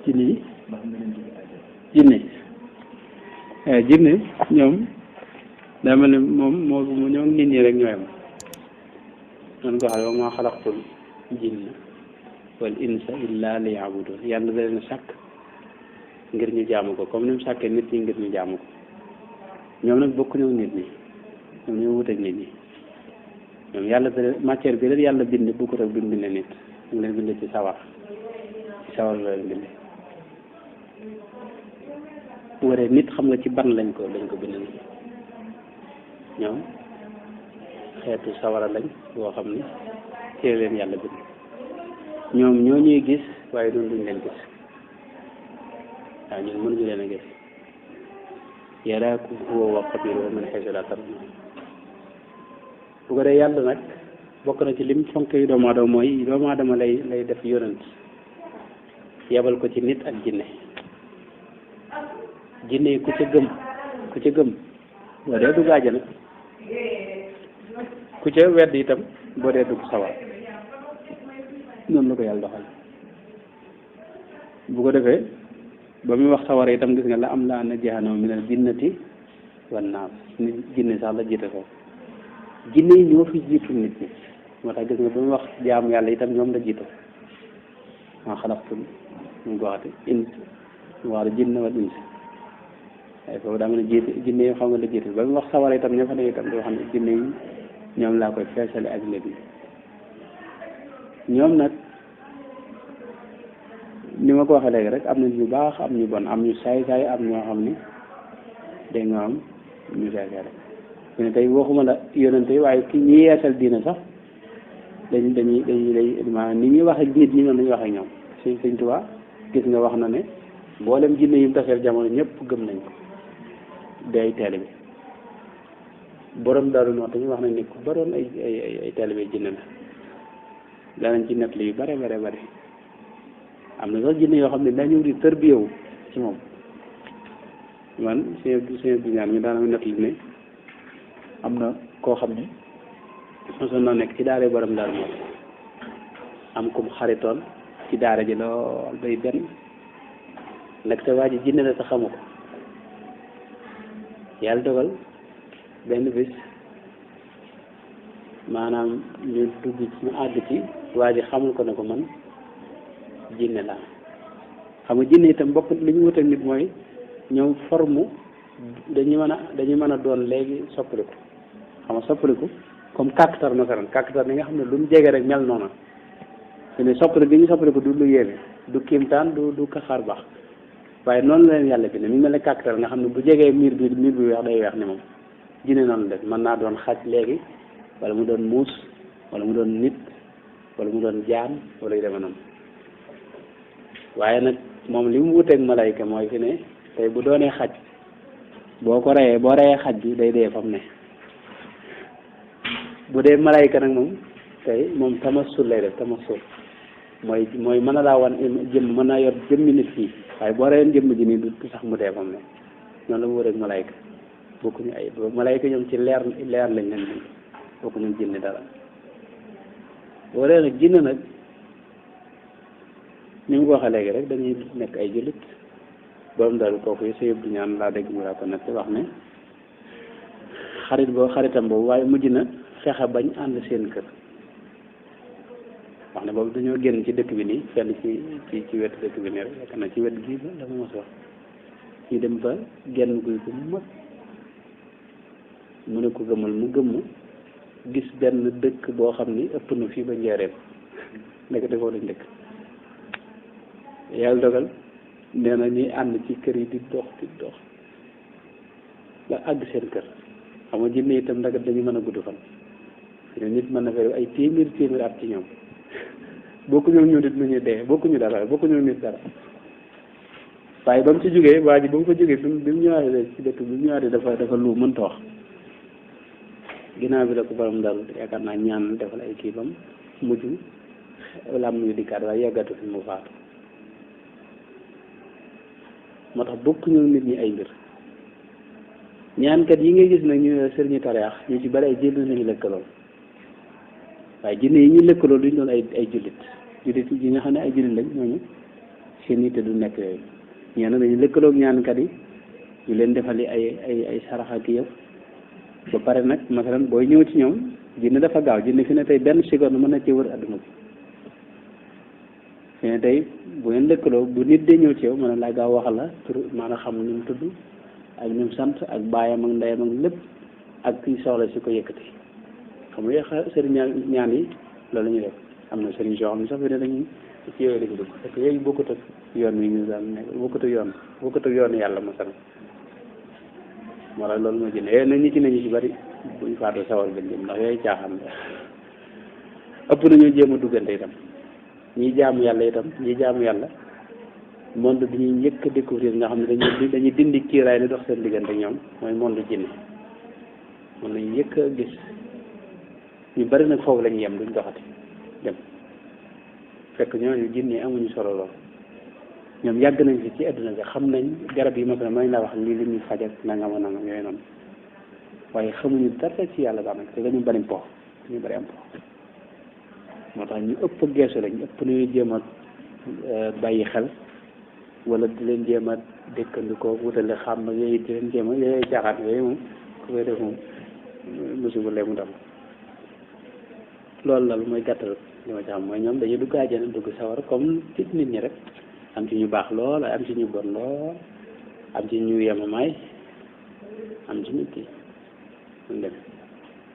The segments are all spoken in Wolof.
jinne jinne jinne ñoom daa mel ne moom ñoo nit ñi rek ñooyam man ko xam wa maa xalaqtul jinna wal insa illa liya'budun yàlla da leen sàkk ngir ñu jaamu ko comme ni mu sàkkee nit ñi ngir ñu jaamu ko ñoom nag bokkuñu nit ñi ñoom ñoo wuteeg nit ñi ñoom yàlla da matière bi leen yàlla bind bu ko rek bi mu bindee nit mu ngi leen bind ci sawar la leen bind bu waree nit xam nga ci ban lañ ko bind nii ñoom xeetu sawara lañ boo xam ni ci leen yàlla bind ñoom ñoo ñuy gis waaye noonu duñ leen gis waaw ñun mënuñu leen a gis yaraakum huwa wa qabiluhu min haysu laa tarawnahu bu ko dee yàlla nag bokk na ci lim fonk yu doomu aadama mooy doomu aadama lay def yonent yebal ko ci nit ak jinne jinne yi ku ca gëm boo dee dugg àjjana ku ca wedd itam boo dee dugg sawar noonu la ko yàlla doxal bu ko defee ba muy wax sawar itam gis nga la am la na jahannama minal jinnati wan naas nit jinne sax la jiite ko jinne yi ñoo fi jiitu nit ñi moo tax gis nga ba muy wax jaamu yàlla itam ñoom la jiitu maa xalaqtul mu ko waxati ins wax jinne wal ins waaye foofu daa mel ne jiite jinne yi xam nga la jiitu ba muy wax sawar itam ñoo fa ne itam doo xam ne jinne yi ñoom laa koy feesale ak léegi ñoom nag ni ma ko waxee léegi rek am na ñu baax am ñu bon am ñu saay-saay am ñoo xam ni dégg nga am ñu saay-saay rek ñu ne tey waxuma la yonente waaye ki ñi yeesal diina sax dañuy maanaam ni ñuy wax ak nit ñi noonu lañuy wax ak ñoom Sëñ Tuubaa gis nga wax na ne mboolem jinne yu mu taseel jamono ñëpp gëm nañ ko day taalibe borom Daaru Muxti dañuy wax nañ ne ku baroon ay taalibe jinne la danañ ci nettali yu bare am na sax jinne yoo xam ne daa ñëw di tërbiyewu ci moom man sëñ bi ñaan mi daanaka nettali ne am na koo xam ne mosoon na nekk ci daara borom daal moom am kum xaritoon ci daara ji lool bay benn nag te waa ji jinne la sa xamu ko yàlla dogal benn bis maanaam ñu àgg ci waa ji xamul ko ne ko man jinne laa xam nga jinne itam bokk li ñu wutal nit mooy ñoom forme dañu mën a doon léegi soppaliku xam nga soppaliku comme kàkkatar masalan kàkkatar ni nga xam ne lu mu jege rek mel noona te ne soppaliku bi ñu soppaliku du lu yéeme du kiimtaan du kaxaar baax waaye noonu la leen yàlla bi ne mi mel ne kàkkatar nga xam ne bu jegee miir bi weex day weex ni moom jinne noonu def mën naa doon xaj léegi wala mu doon muus wala mu doon nit wala mu doon jaan wala yu demee noonu waaye nag moom li mu wuteeg malayka mooy fi ne tey bu doonee xaj boo reyee xaj bi day dee fa mu ne bu dee malayka nag moom tey moom tamassul lay def tamassul mooy mën a laa wan jëmm mën naa yor jëmmi nit fii waaye boo reyeen jëmm ji nii du sax mu dee fa mu ne noonu la mu wuteeg malayka bokkuñu ay malayka ñoom ci leer lañ leen di bokkuñu jinne dara boo dee nag jinne nag ni mu ko waxee léegi rek dañuy nekk ay jullit borom daal kooku yi sa yëpp du ñaan laa dégg mu raa ko nag wax ne xaritam boobu waaye mujj na fexe bañ ànd seen kër wax ne boobu dañoo génn ci dëkk bi nii fenn ci wetu dëkk bi nii rek fekk na ci wet gii ba dafa mos wax ñu dem ba genn guy bu mag mu ne ko gëmal mu gëmm gis benn dëkk boo xam ni ëpp na fii ba njeereem nekk defoo lañ dëkk yàlla dogal nee na ñuy ànd ci kër yi di dox ba àgg seen kër xam nga jinne itam ndagat dañu mën a gudd fan nit mën na fay ay téeméer at ci ñoom bokkuñu ñu nit nu ñuy dee bokkuñu nit dara waaye ba mu ci jógee waa ji ba mu fa jógee bi mu ñëwaatee ci dëkk bi mu ñëwaatee dafa lu mënta wax ginnaaw bi la ko borom daal yaakaar naa ñaan defal ay kii bam mujj lam ñu dikkaat waaye yàggatu fi mu faatu moo tax bokkuñu nit ñi ay mbir ñaankat yi ngay gis nag ñu sëriñu tariyaax ñu ci bari ay jël nañu lëkkalool waaye jinne yi ñu lëkkaloo duñ doon ay jullit yi nga xam ne ay jullit lañ ñooñu seen yitte du nekk yooyu ñenn dañu lëkkaloog ñaankat yi ñu leen defali ay saraxa ki yëpp ba pare nag masalan booy ñëw ci ñoom jinne dafa gaaw jinne fi ne tey benn seconde mën na ci wër adduna bi fi ne tey bu ngeen lëkkaloo bu nit dee ñëw ci yow mën na laa gaaw waxal la tur maanaam xam ni mu tudd ak ni mu sant ak baayam ak ndeyam ak lépp ak ki soxla si ko yëkkati xam nga sëriñ ñaan yi loolu la ñuy def am na sëriñ soo xam ne sax fi ne dañuy ci yooyu lañu dugg parce que yooyu bokkut ak yoon wi ñu daan nekk bokkut ak yoon yàlla masalan moo tax loolu moo ci ne yooyu nag ñi ci nañu ci bari buñ faatu sawar bañ jëm ndax yooyu caaxaan la ëpp nañu jéem a duggante itam ñi jaamu yàlla itam ñi jaamu yàlla monde bi ñuy njëkk a découvrir nga xam ne dañuy dindi kiiraay li dox seen diggante ñoom mooy monde jinne moom lañu njëkk a gis ñu bari nag foofu lañu yem duñ doxati dem fekk ñooñu jinne amuñu solo lool ñoom yàgg nañ fi ci adduna bi xam nañ garab yi masalan mën nañ laa wax lii li ñuy faj ak nangam nangam yooyu noonu waaye xamuñu dara ci yàlla daanaka te dañu bari po dañu bari am po moo tax ñu ëpp geesu lañ ëpp nañu jéem a bàyyi xel wala di leen jéem a dëkkandikoo wutale xam na yooyu di leen jéem a yooyu caaxaan yooyu moom ku koy def moom musiba lee mu dal loolu la mooy gàttal li ma ci xam mooy ñoom dañuy dugg àjjana dugg sawar comme ci nit ñi rek am ci ñu baax lool am ci ñu bon lool am ci ñu yemamaay am ci ñu kii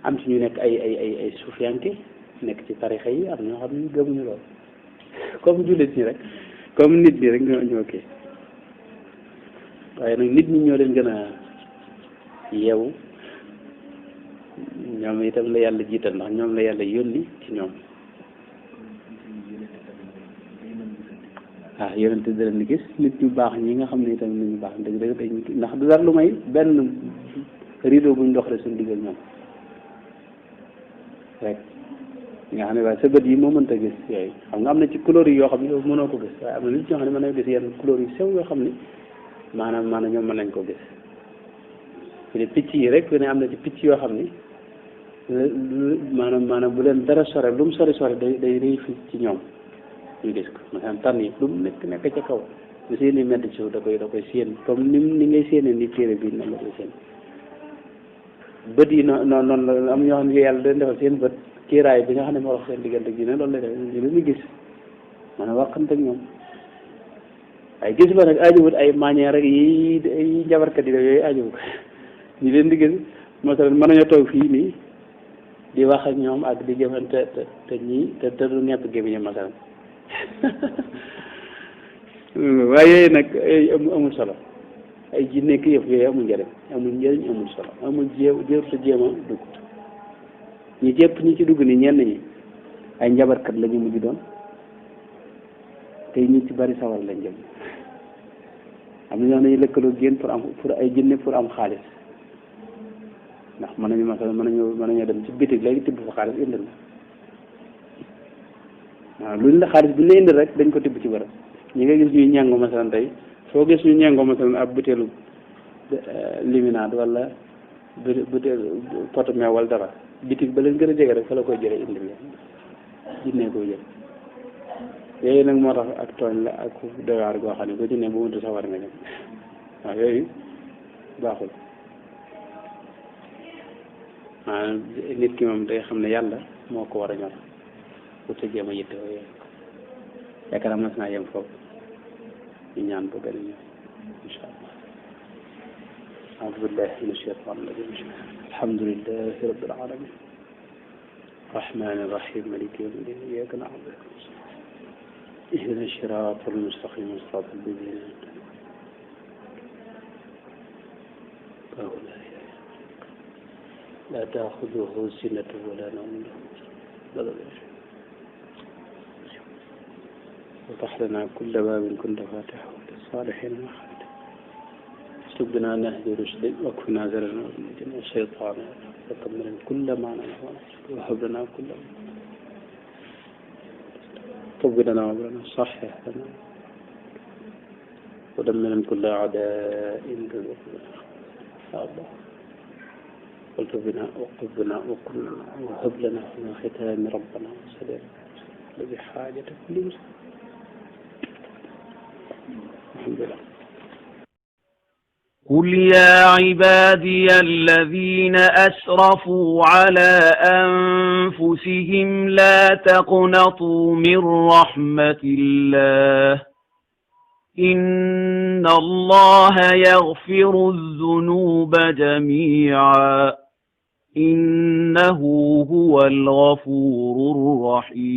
am ci ñu nekk ay suufiyanke nekk ci tarixa yi am ñoo xam ne gëmuñu lool comme jullit ñi rek comme nit ñi rek ñoo kii waaye nag nit ñi ñoo leen gën a yeewu ñoom itam la yàlla jiital ndax ñoom la yàlla yónni ci ñoom waaw yonente da leen di gis nit ñu baax ñi nga xam ne itam nit ñu baax dëgg dañ ndax du dara lu may benn rideau buñ dox rek suñu diggal ñoom rek nga xam ne waaye sa bët yi moo mënta gis yooyu xam nga am na ci couleur yi yoo xam ne yow mënoo ko gis waaye am na nit ñoo xam ne mën na gis yenn couleur yu sew yoo xam ne maanaam ñoom mën nañ ko gis fi ne picc yi rek fi ne am na ci picc yoo xam ne maanaam bu leen dara sore lu mu sori day fi ci ñoom ñu gis ko maanaam tànn yi lu mu nekk ca kaw bu seeni medd ci suuf da koy séen comme ni ngay séenee ni téere bi noonu la koy séen bët yi noonu la am ñoo xam ne yàlla dañ defal seen bët kiiraay bi nga xam ne moo wax seen diggante gi ne loolu lay def ñu leen di gis maanaam waxante ak ñoom waaye gis ba nag ajuwut ay manière rek yi njabarkat yi yooyu ajuwut ñu leen di gis masalan mën nañoo toog fii nii di wax ak ñoom ak di jëfante te ñii te du ñepp gémmiñam masalan waaye yooyu nag amul solo ay jinne ki yëf yooyu amul njëriñ amul solo amul jéem a dugg ñi jëpp ñi ci dugg ni ñenn ñi ay njabarkat la ñu mujj doon te ñi ci bari sawar lañ jëm am na ñoo xam ne ñu lëkkaloo génn pour ay jinne pour am xaalis ndax mën nañoo dem ci bitig léegi tibb fa xaalis indil la waaw luñ la xaalis bu ñu la indil rek dañ ko tibb ci bërëb ñi nga gis ñuy ñàngo masalan tey foo gis ñu ñàngo masalan ab butéelu liminaade wala butéelu poto meew wala dara bitig ba leen gën a jege rek fa la koy jëlee indil leen jinnee koy jël yooyu nag moo tax ak tooñ la ak doywaar goo xam ne ko ci ne bu mëntu sawar nga ñëw waaw yooyu baaxul maanaam nit ki moom day xam ne yàlla moo ko war a ñor pour te jéem a yitte yooyu yaakaar naa mas naa yem foofu ñu ñaan ba benn ñëw incha allah أعوذ بالله من الشيطان الرجيم الحمد لله رب العالمين الرحمن الرحيم مالك يوم الدين إياك نعبد اهدنا الصراط المستقيم صراط الذين لا تأخذه سنة ولا نوم وفتح لنا كل باب كنت فاتحه للصالحين وخالد اكتب بنا نهج رشد واكفنا زلنا وجنة الشيطان وطمنا كل ما نحن وهب لنا كل طب لنا وبرنا صحح لنا ودمنا كل أعداء يا الله والطف بنا وقف بنا وكن لنا وهب لنا من ختام ربنا وسلام بحاجة كل مسلم. الحمد لله. قل يا عبادي الذين أسرفوا على أنفسهم لا تقنطوا من رحمة الله إن الله يغفر الذنوب جميعا إنه هو الغفور الرحيم.